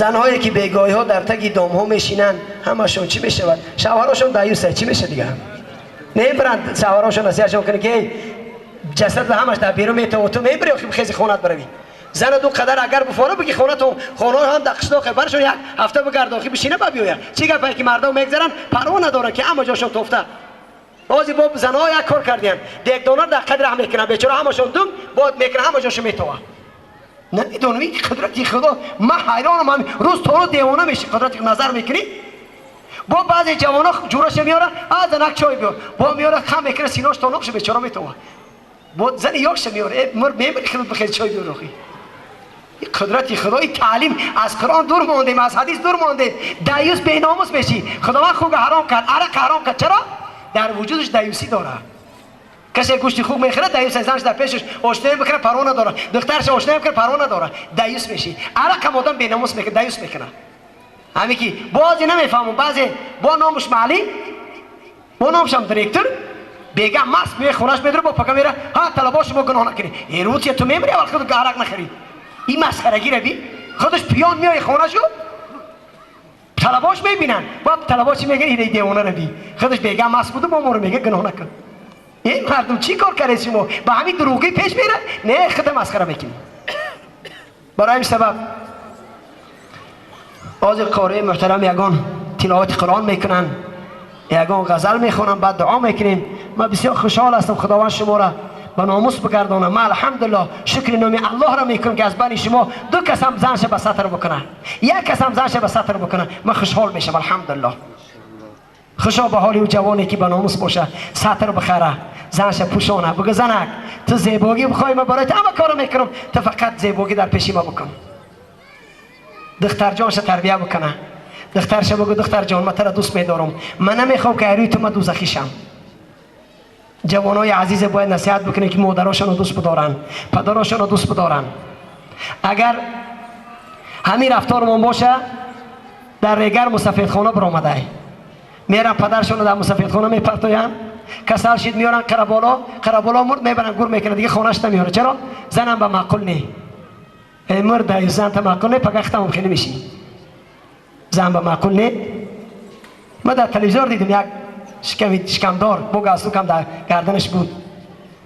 Занҳое ки бегоҳиҳо дар таги домҳо мешинанд, ҳамашон чӣ мешавад? Шавҳарошон даюса, чӣ мешавад дига? Мебаранд шавҳарошон насиҳатшон кунанд ки эй ҷасад ҳамаш дар берун метавон, ту мебари охи хези хонат баравӣ. Зана ду қадар агар буфора биги хонатон, хонаҳо ҳам дар қишлоқе баршон як ҳафта бигард охи бишина ба биёяд. Чӣ гапае ки мардум мегзаранд, парво надоранд ки ҳама ҷошон тофта. Ҳозир бо занҳо як кор кардиям, дегдонар дар қадр раҳм мекунанд, бечора ҳамашон дум бод мекунанд, ҳама ҷошон метова. Намедонам ин қудрати худо, ман ҳайронам, рӯз то рӯз девона меши, қудрати назар мекунӣ. Бо баъзе ҷавоно ҷураша меёра, а занак чой биёр, бо меёра хам мекунад, синош тоноб ша, бечора метова. Бо зани ёкша меёра, э мр мемири худат бихез чой биёр охи. Ин қудрати худо, ин таълим аз Қуръон дур мондем, аз ҳадис дур мондем. Даюс беномус мешӣ. Худованд хуга ҳаром кард, арақ ҳаром кард. Чаро? Дар вуҷудаш даюсӣ дорад. Касе гӯшти хук мехӯрад, даюс занаш дар пешаш ошноӣ мекунад, парво надорад. Духтараш ошноӣ мекунад, парво надорад. Даюс мешӣ. Арақ ҳам одам беномус мекунад, даюс мекунад. Ҳаме ки баъзе намефаҳмам, баъзе бо номуш маълим, бо номушам директор, бега маст меояд хонаш медора, бо пака мера, ҳа талабо шумо гуноҳ накунед. Э рӯзия ту мемири, аввал худ арақ нахӯрӣ. Ин масхарагира би, худаш пиён меояд хонашу, талабош мебинанд. Бо талабош чӣ мегӯяд? Инаи девонаро би. Худаш бега маст буду, бо моро мегӯяд гуноҳ накун. Эй мардум, чӣ кор кардед шумо? Ба ҳамин дурӯғӣ пеш мера? Не, худа масхара мекунӣ. Барои ҳамин сабаб ҳозир қории муҳтарам ягон тиловати Қуръон мекунанд, ягон ғазал мехонанд, баъд дуо мекунем. Ман бисёр хушҳол ҳастам, Худованд шуморо ба номус бигардонам. Ман алҳамдулиллоҳ шукри номи Аллоҳро мекунам ки аз байни шумо ду касам занша ба сатр бикунад, як касам занша ба сатр бикунад, ман хушҳол мешавам, алҳамдулиллоҳ. Хушо ба ҳоли ӯ ҷавоне ки ба номус боша, сатр бихара, занша пӯшона, бигӯ занак ту зебогӣ бихоҳӣ, ман барои ту ҳама корро мекунам, ту фақат зебогӣ дар пеши ма бикун. Духтарҷонша тарбия бикуна, духтарша бигӯ духтарҷон, ман туро дӯст медорам, ман намехоҳам ки айрӯи ту ман дӯзахӣ шам. Ҷавонои азизе бояд насиҳат бикунем ки модарошонро дӯст бидоранд, падарошонро дӯст бидоранд. Агар ҳамин рафтормон боша, дар регар мусафедхона биромадай, меран падаршонро дар мусафедхона мепартоянд, касал шид меёранд қараболо, қараболо мурд мебаранд гур мекунанд, дига хонаш намеёрад. Чаро? Занам ба маъқул не. Эй мурда, зан та маъқул не, пага хитамам хеле мешӣ. Зан ба маъқул не. Ман дар телевизор дидам як шиками шикамдор бо галстукам дар гарданаш буд.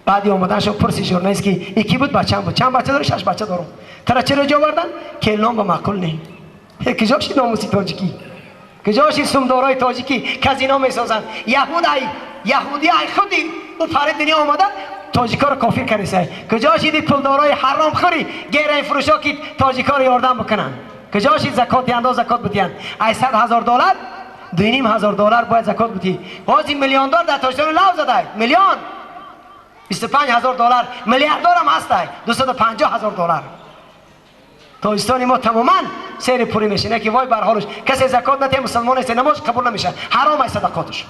Баъди омаданашо пурси журналист ки и ки буд, бачам буд. Чанд бача дорӣ? 6 бача дорам. Тара чаро ҷо овардан? Келном ба маъқул не. Куҷо шид номуси тоҷикӣ? Куҷо шид сумдорои тоҷикӣ? Казино месозанд. Яҳуд ай яҳудӣ ай худи ӯ пари дунё омада тоҷикоро кофир кардисай. Куҷо шиди пулдорои ҳаромхӯри героинфурӯшо ки тоҷикоро ёрдам бикунанд? Куҷо шид закот диҳандо закот бидиҳанд? Ай 100 000 доллар 2,5 ҳазор доллар бояд закот бидиҳӣ. Ҳозир миллиондор дар Тоҷикистон лав задай, миллион 25 000 доллар, миллиарддорам ҳастай 250 000 доллар. Тоҷикистони мо тамоман сери пурӣ мешина ки вой бар ҳолаш. Касе закот натиҳа, мусулмон нест, намоз қабул намешавад, ҳаром ай садақоташ.